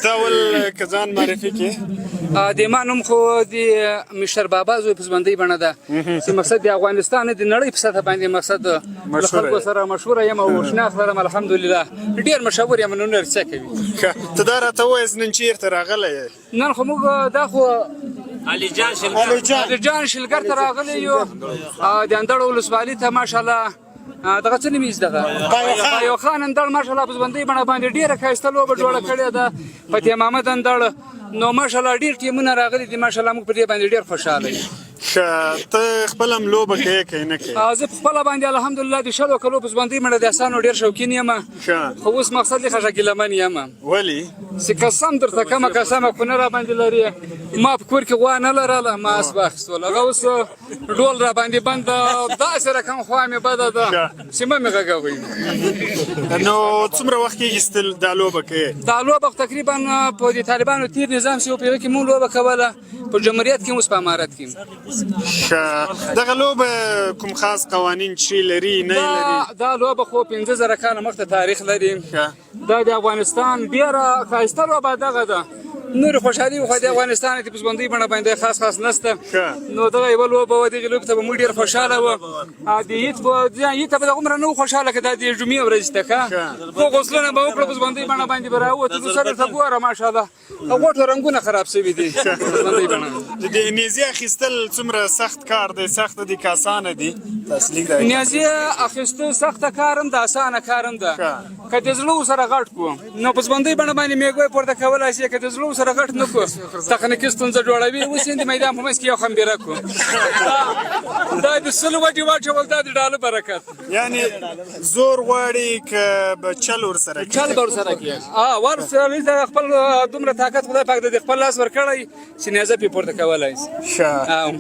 ته اول که ځان معرفي کې. د ما نوم خو د مشر بابا زوی په ژوندۍ بڼه ده چې مقصد د افغانستان د نړۍ په سطح باندې مقصد له خلکو سره مشهور یم او شناخت لرم، الحمدلله ډیر مشهور یم. نو نور څه کوي؟ ته دا راته ووایه، نن چیرته راغلی یې؟ نن خو موږ دا خو علي جان شلګر، علي جان شلګر ته راغلی یو، د اندړ ولسوالي ته. ماشاءالله، دغه څه نومېږي؟ دغه پایو خان اندړ، ماشاءالله په ژوندۍ بڼه باندې ډېره ښایسته لوبه جوړه کړې ده، فتح محمد اندړ. نو ماشاءالله ډېر ټیمونه راغلي دي، ماشاءالله موږ په دې باندې ډېر خوشحاله یو. ښه، ته خپل هم لوبه کوې که نه کوې؟ زه په خپله باندې الحمدلله د 20 کلو په ژوندۍ مړه د اسانو ډېر شوقین یم، خو اوس مقصد دی خښه ګیلهمن یم. ولي؟ چې قسم درته کومه قسمه خو نه را باندې لري، ما په کور کې غوا نه لرله، ما اس واخیستل، هغه اوس ډول را باندې بند، داسې رقم خوا مې بده ده چې مه مې غږوئ. نو څومره وخت کېږي چې دا لوبه کوې؟ دا لوبه تقریبا په دې طالبانو تېر نظام چې په هغه کې مونږ لوبه کوله، په جمهوریت کې، اوس په امارت کې. ښه، دغه لوبه کوم خاص قوانین چې لري نه لري؟ دا لوبه خو 5000 کاله مخته تاریخ لري. دا د افغانستان ډیره ښایسته لوبه دغه ده. نور خوشحالي خو د افغانستان د پسبندۍ بڼه باندې خاص خاص نشته. نو دغه یوه لوبه وه، دغې لوبې ته به موږ ډېر خوشحاله وو. د عید په عید ته به دغومره نه وو خوشحاله که دا د جمعې ورځې ته. ښه، خو غسلونه به وکړو، پسبندۍ بڼه باندې به راووتو. سره ته ګوره، ماشاءالله غوټو رنګونه خراب شوي دي. د دې نیزې اخیستل څومره سخت کار دی؟ سخت دی که اسانه دی؟ نیزې اخیستل سخته کار هم ده، اسانه کار هم ده. که د زړه سره غټ کو نو په ژوندۍ بڼه باندې میګوی پورته کولای شي، که د زړه سره غټ نه کو تخنیکي ستونزه جوړوي. اوس یې د میدان په منځ کې یو خمبیره کو، دا د 100 وټې واچول، دا د ډالر برکت. یعنی زور غواړي که به چل ورسره؟ چل به ورسره کې، ورسره خپل دومره طاقت خدای پاک د خپل لاس ورکړی چې نیزه پې پورته کولای شي. ښه،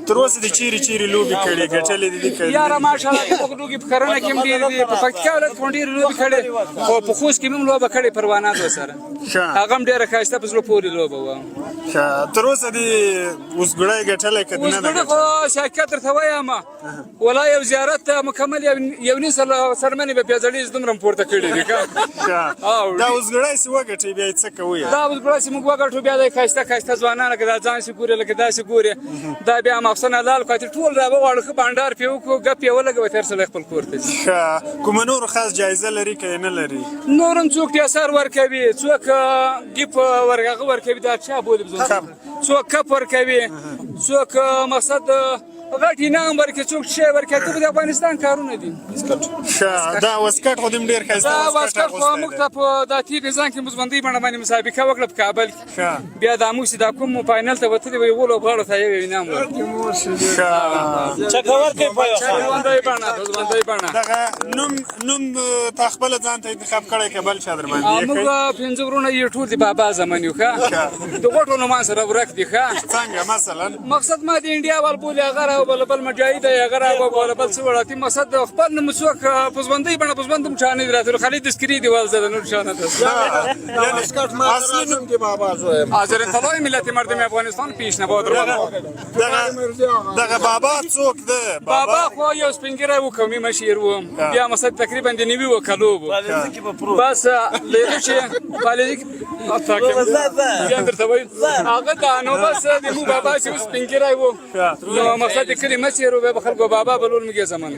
تر اوسه دې چیرې چیرې لوبې کړې، ګټلې دي کړې؟ یاره ماشاءالله د لوګي په کرنه کې هم ډېرې دي، په پکتیکا ولایت کې هم ډېرې لوبې کړې، خو په خوست کې مې هم لوبه کړې پروانه سره، هغه هم ډېره ښایسته په زړه پورې لوبه وه. ښه، تر اوسه دې اوزګړی ګټلی که نه؟ اوزګړی خو شاکر درته وایم، ولا یو زیارت مکمل یو نیم سرمنې به پیازړې دومره پورته کړې دي. دا اوزګړی چې وګټې بیا یې څه کوئ؟ دا اوزګړی چې موږ وګټو بیا د ښایسته ښایسته ځوانان لکه دا ځان چې ګوري، لکه داسې ګوري، دا بیا مخصن حلال کړو، ټول را وغواړو، ښه بانډار پې وکړو، ګپ یې ولګوه، تر سړی خپل کور ته ځي. ښه، کومه نور خاص جایزه لري که یې نه لري؟ نور هم څوک ټیسر ورکوي، څوک ګیپ ورغه ورکوي، دا چا بولي، څوک کپ ورکوي، څوک مقصد غټ انعام ورکړي، څوک شی ورکړي. ته د افغانستان کارونه دي. ښه، دا واسکټ خو دې ډېر ښایسته. دا واسکټ خو موږ ته په دا تېر نظام کې مزبندۍ بڼه باندې مسابقه وکړه په کابل کې، بیا دا موږ چې دا کوم فاینل ته وتلي وو، یو لوبغاړو ته یو انعام ورکړي. ښه، چکه ورکړي په ژوندۍ بڼه، ژوندۍ بڼه. دغه نوم تا خپله ځان ته انتخاب کړی که بل چا در باندې؟ موږ پنځه وروڼه یو، ټول د بابا زمن یو. ښه، د غټو نومان سره ورک دي. ښه. څنګه مثلا؟ مقصد ما د انډیا وال بولي، هغه راوبله، بل مجاهد دی هغه راوبله، بل څه وړاتی. مقصد خپل نوم څوک په ژوندۍ بڼه په ژوند هم چا نه دي راتلو، خالد دسکري دی وال زده، نور چا نه ده. حاضر طلای ملت مردم افغانستان پیش نباد رو. دغه بابا څوک ده؟ بابا خو یو سپینګری و، قومي مشر و، بیا مثلا تقریبا د 90 وکالو و، بس لري چې پالیزي بیا درته وایم هغه دا. نو بس د مو بابا چې اوس سپینګری و، نو مقصد د کلي مشر و، بیا به خلکو بابا بلول، موږ یې زمن.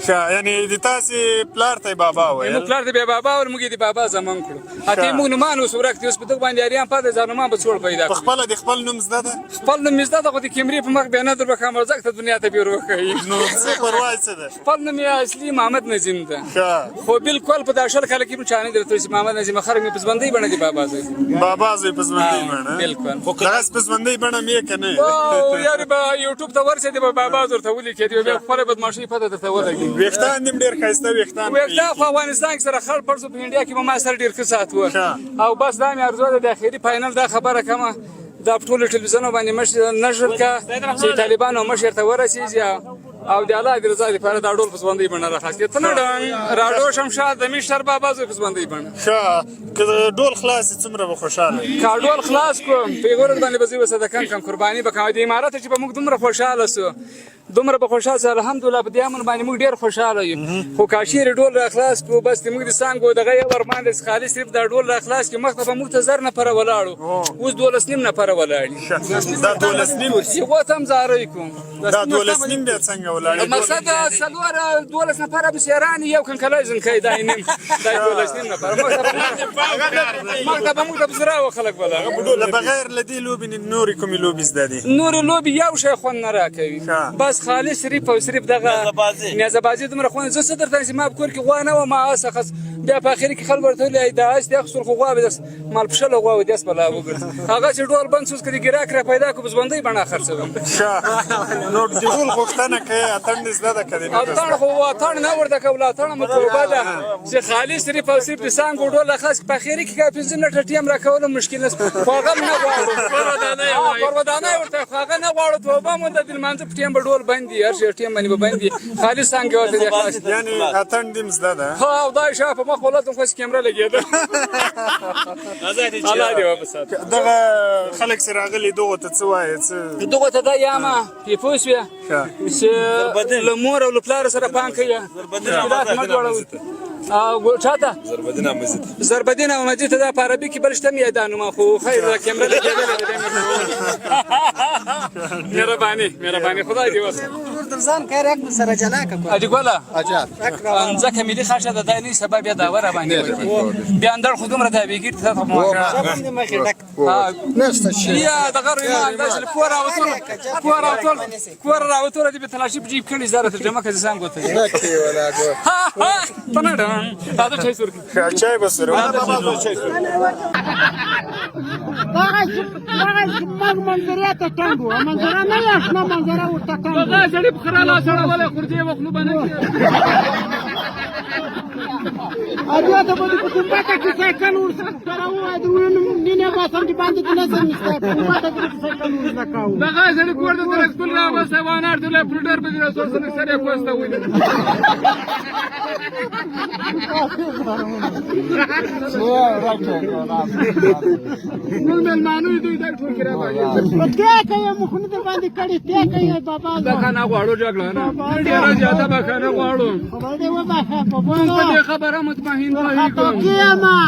ښه، یعنی د تاسې پلار ته بابا ویل؟ موږ پلار ته بیا بابا ول، موږ یې د بابا زمن کړو. اته موږ نومان اوس ورک دي، اوس په دغه باندې اریان پاتې ځان نومان به څوړ پیدا کړو. خپله د خپل نوم زده ده؟ خپل نوم زده ده، خو د کیمرې په مخ بیا نه در وښیم، ځکه ته دنیا ته بیا وروښیي. نو څه پروا څه ده؟ خپل نوم یې اصلي محمد نظیم ده، خو بالکل په دا 20 کاله کې مې چا نه دی درته چې محمد نظیم، خلک مې په ژوندۍ بڼه دي بابا زوی. بابا زوی په ژوندۍ بڼه؟ بالکل. دغسې په ژوندۍ بڼه مې که نه؟ یاري به یوټیوب ته ورسې دی به بابا درته ولیکې دی، بیا خپله بدمعاشۍ پته درته ولګي. ویښتان دې ډېر ښایسته ویښتان. ویښتان خو افغانستان کې سره خړ پړ شو، په انډیا کې به ما سره ډېر ښه سات و. او بس دا مې ارزو ده، د اخري فاینل دا خبره کومه، دا په ټولو ټلویزیونو باندې نشر که چې طالبانو مشر ته ورسېږي. او د الله د رضا لپاره دا ډول په ژوندۍ بڼه راخلاص کړي. ته نه ډنګ راډو شمشاد د مشر بابا زوی په ژوندۍ بڼه. ښه، که ډول خلاص شي څومره به خوشحاله وي؟ که ډول خلاص کړو په یوه ورځ باندې به زه صدقه کوم، قرباني به کوم. د امارت چې به موږ دومره خوشحاله سو، دومره به خوشحاله سو، الحمدلله په دې امن باندې موږ ډېر خوشحاله یو. خو کاشیر ډول را خلاص کړو بس موږ د څانګو دغه یو ارمان دی، خالص صرف دا ډول را خلاص کړي. مخته به موږ ته 1000 نفره ولاړو، اوس 12.5 نفره ولاړ دي. دا 12.5 هغو ته هم زارۍ کوم. دا 12.5 بیا څنګه ولاړ؟ مقصد څلور 12 نفره بسیاران یو کنکلی زنکی دا نیم دا 12.5 نفره. مخته به موږ ته په زراوه خلک ولاړ. له بغیر له دې لوبې نورې کومې لوبې زده دي؟ نورې لوبې یو شی خوند نه راکوي، بس خالص صرف او صرف دغه نیازه بازي دومره خوند. زه څه درته چې ما په کور کې غوا نه وه، ما اس اخیست. بیا په اخر کې خلک ورته ویل دا اس دې اخیستل، خو غوا به داس مال په شلو غواوو داس بلا وګرځي. هغه چې ډول بند سوز کړي ګراک را پیدا کړو په ژوندۍ بڼه خرڅوم. ښه، نو د ډول غوښتنه کوې، اتڼ دې زده ده که دې نه ده؟ اتڼ خو اتڼ نه ورته کوم، اتڼ مو توبه ده چې خالص صرف او صرف د څانګو ډول خاص په اخر کې که 5 منټه ټیم راکولم مشکل نه، خو هغه هم نه غواړو. پرودانه ورته، خو هغه نه غواړو. توبه مو ده د لمانځه په ټیم به ډول بند دي، هر شي ټیم باندې به بند دي، خالص څانګې ورته دي خلاص. یعنی اتڼ دې هم زده ده؟ ها، او دا شا په مخ ولتم خو کیمره لګېده. الله دې وبساته. دغه خلک چې راغلي دغو ته څه وایې؟ څه دغو ته دا یامه پې پوه شوې چې له مور او له پلار سره پام کوي، مشکلات مه جوړوئ. او چاته زربدین او مجید ته دا په عربي کې بل شته مې دا نوم، خو خیر دا کیمره لګېدلې ده. مهرباني مهرباني، خدای دې وسه. ځان کار یک سره جلا کړه. اجي ګوله ځکه ملي خاشه ده، دا نه سبب بیا دا ور باندې بیا اندر خو دومره تابعګیر ته خو نشته شي. یا د غر ایمان داسې کور راوتل، کور راوتل، کور راوتل دې په تلاشي په جیب کړي زره ترجمه کوي ځان ګوته. نه کې ولا ګو. ها ها تنه دا د چای سور. چای به سره دغه زموږ منظرې ته ټنګ وو، منظره نه یې شنه منظره ورته ټنګ وو. دغه سړي په خره لاس اړولی خورجې وخلو به نه بیا ته به په کومبته کې سایکل ورسره ووایې، د نینې باسم چې باندې د نظم نشته، په کومبته کې سایکل ورزده کاوه. دغه سړي کور ته تر سکول راوستی وانار ته پلوډر به دې رسول سره سړی کوسته ولي. موږ مېلمانه یو، دوی دا ټول کرا باندې ته کوي مخونه در باندې کړي، ته کوي بابا. بخښنه غواړو، جګړه نه ډېره زیاته بخښنه غواړو. خدای دې وبخښه بابا. موږ په دې خبره مطمئن پوهېږو. کېمه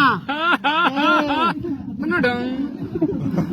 نه ډنګ.